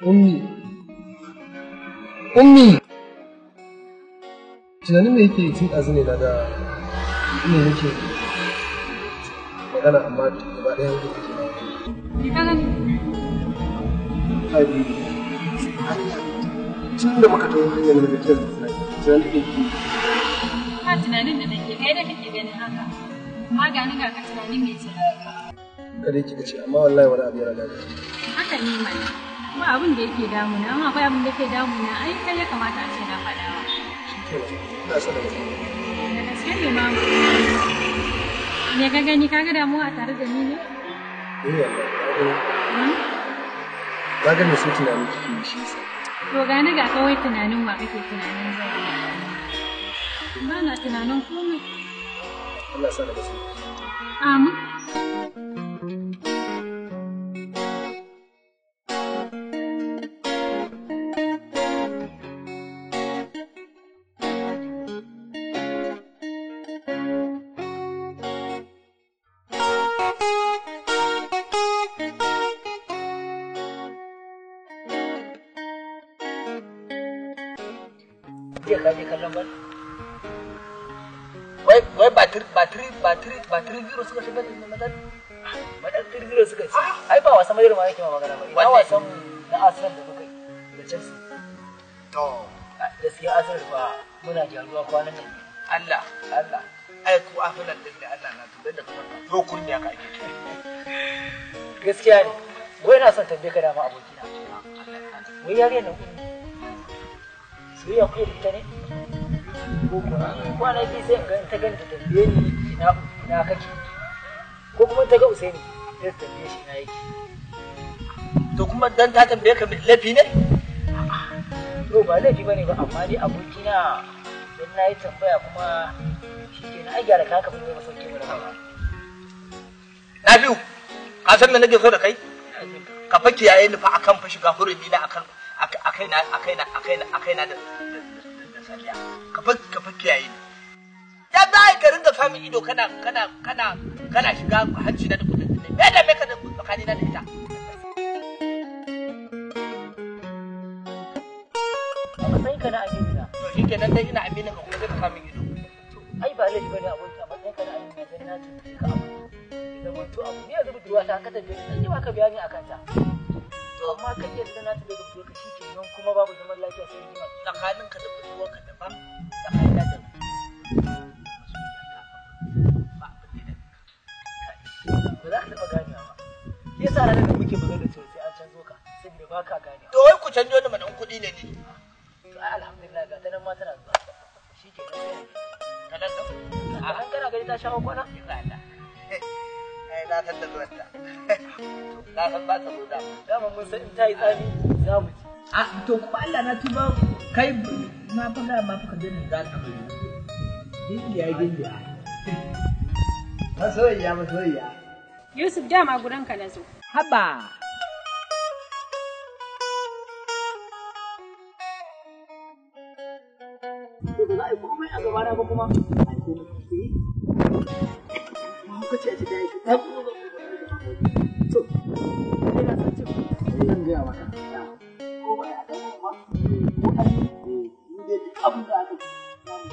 Ummi. Ummi. Tunanin me yake tun ɗazu ne na da me nake magana amma gaba ɗaya yanzu kake na. Me ka gani? Abi. Tun da muka taho hanyar da kake tunanin da yake. Ba tunanin da nake kai da kake ganin haka. Amma ga ni ga ka tunanin me ce. Kada kika ce amma wallahi wani abu yana damu. Haka ne mana. Ba abin da yake damuna, amma akwai abin da yake damuna, ai kai ya kamata a ce na faɗawa. Ina son da gaske. Da gaske ne ma. Me ka gani ka ga damuwa a tare da ni ne? Eh wallahi. Na ga me sai tunanin kike yi shi yasa. To gani ga kawai tunanin wa kake tunanin zai yi. Ba na tunanin komai. Allah sa da gaske. Amin. Jiya ka je kallon bal? Wai wai ba 3-0 suka shiga da madar? Madar 3-0 suka ci. Ai ba wasan madar ma yake ma magana ba. Ina wasan na Arsenal da muka yi da Chelsea. To gaskiya Arsenal fa muna gyaruwa kwanan nan. Allah Allah. Ai ku Arsenal din da Allah na tuba da kuma to kurmiya ka ake. Gaskiya ne. Wai na son tambaye ka dama abokina. Wai yariyar nan soyayya kuke da ita ne? Ko kuwa kwana biyu sai in ga ta ganta tambaye ni ina ina kake ko kuma ta ga Usaini sai ta tambaye shi ina yake. To kuma dan ta tambaye ka laifi ne? To ba laifi bane ba amma dai abokina dan na yi tambaya kuma shikenan ai gyara kanka bin ba sauke mu ba. Na biyu ka san me nake so da kai? Ka fa kiyaye ni fa akan fa shiga hurumi na akan akaina akaina akaina akaina da sadiya ka fa kiyaye ni. Ya za ka ringa samun ido kana kana kana kana shiga hanci na da kudin ne me da me ka da tsakani na da ita. A matsayin ka na amini na. To shikenan dai ina aminin ka kuma sai ka samun ido. To ai ba laifi bane aboki a matsayin ka na amini na dan na tambaye ka abu. Zaman to abu ne yanzu budurwa ta ka tambaye ni zan yi maka bayani akan ta. Amma kai yanzu na tafi da budurwarka shi kenan kuma babu zaman lafiya sai rigima. Tsakaninka da budurwarka daban, tsakanina da ba abin da ba za ka taɓa ganewa ba. Shi yasa ranar da muke magana cewa sai an canzo ka saboda ba ka ganewa. To wai ku canjo ni mana in kuɗi ne ni. To ai alhamdulillah ga ta nan ma tana zuwa. Shi kenan sai Ta nan ɗin? A nan kana gani ta shawo kwana? Ai na san da zuwanta. Na san ba ta zo da. Dama mun san in ta yi tsami za mu ci. A to kuma Allah na tuba kai na fa ga ma fa ka daina ga ta bari. Gindiya gindiya. Masoyiya masoyiya. Yusuf dama gurinka na zo. Haba. To ba za a yi komai a gabana ba kuma. Ai komai. Eh. Mahaukaciya ce ta yi ta kuma to ina son cin zan gaya maka. Ko ba a ɗan ba ko an yi ni dai duk abin da aka samu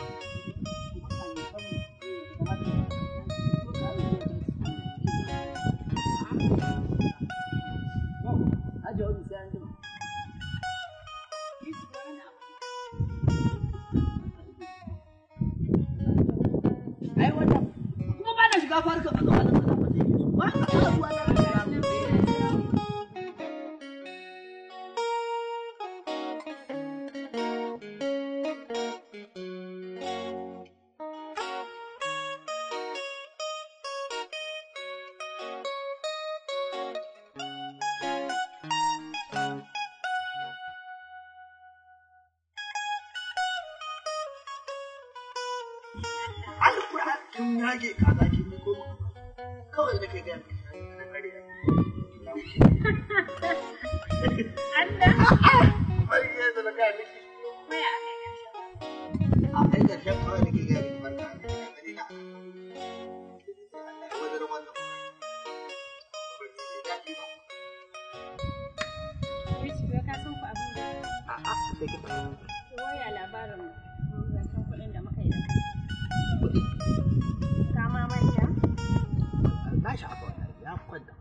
Ai wannan kuma ba na shiga farka a gaba da ba ka zuwa na. Kin yage kaza kin yi ko kawai da kai ga na kare. Allah. Bari yanzu na gaya miki. Waya aka yi ƙarshen. A kai ƙarshen kawai da ke gaya miki barka da gani na. Allah ya wajen wannan. Ba ji daɗi ba. Yusuf ya ka san Sai kin fita. Waya labarin zancen kuɗin da muka yi da kai. Kuɗi. Ka ma manta? Na shafa wallahi ya kwanta.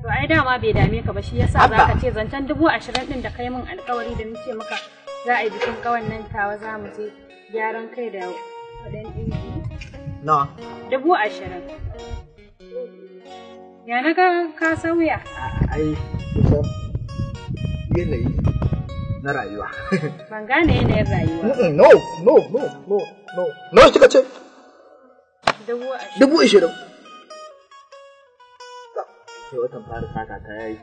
To ai dama bai dame ka ba, shi yasa Abba. za ka ce zancen 20,000 ɗin da kai min alkawari da nace maka za a yi bikin ƙawan nan tawa, za mu je gyaran kai da kuɗin ɗinki. Nawa? 20,000. Ya na ga ka sauya? Ai kusan yanayi na rayuwa. Ban gane yanayin rayuwa. No, no, no, no, no. Nawa kika ce? 20,000. 20,000. Sai watan fara sata ta yayi.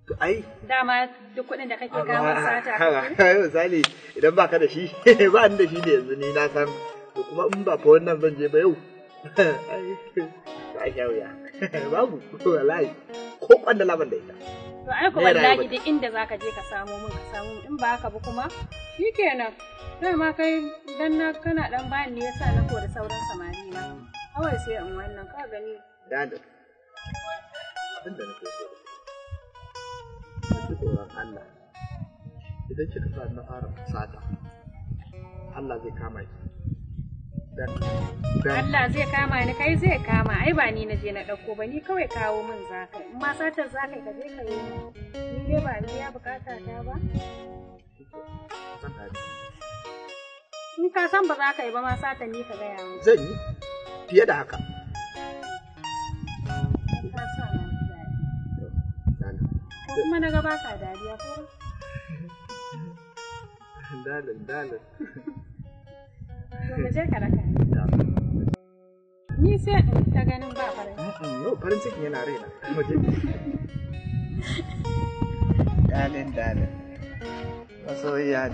To ai Dama duk kuɗin da kake kawo sata kake? Ai misali idan baka da shi, ba ni da shi ne yanzu, ni na san to kuma in ba fa wannan zan je ba yau. Ai ba sha wuya. Babu wallahi, ko kwandala ban da ita. To ai ku Naira wallahi yau. duk inda zaka je ka samo min, ka samo min, in ba haka ba kuma shikenan. Dama kai dan na kana dan bani ne yasa na kori sauran samari na. Kawai sai in wannan ka gani. Dadin abin da nake so da ke, ki tsoron Allah. Idan kika sa na fara sata, Allah zai kama ki. Dan Allah zai kama ni, kai zai kama, ai ba ni na je na dauko ba, ni kawai kawo min zaka. In ma satar zaka ka je ka yi. Ni dai ba ni ya bukata ta ba. Zan gane. In ka san ba za ka yi ba ma satan, ni ka gaya min. Zan yi fiye da haka. Ka sa na ji daɗi. Dalin. Ko kuma na ga baka dariya ko? Dalin, dalin. To mu je ka raka ni. Ni sai in ta ganin ba farin No, farin cikin yana raina. Mu je. Dalin, dalin. Masoyiya.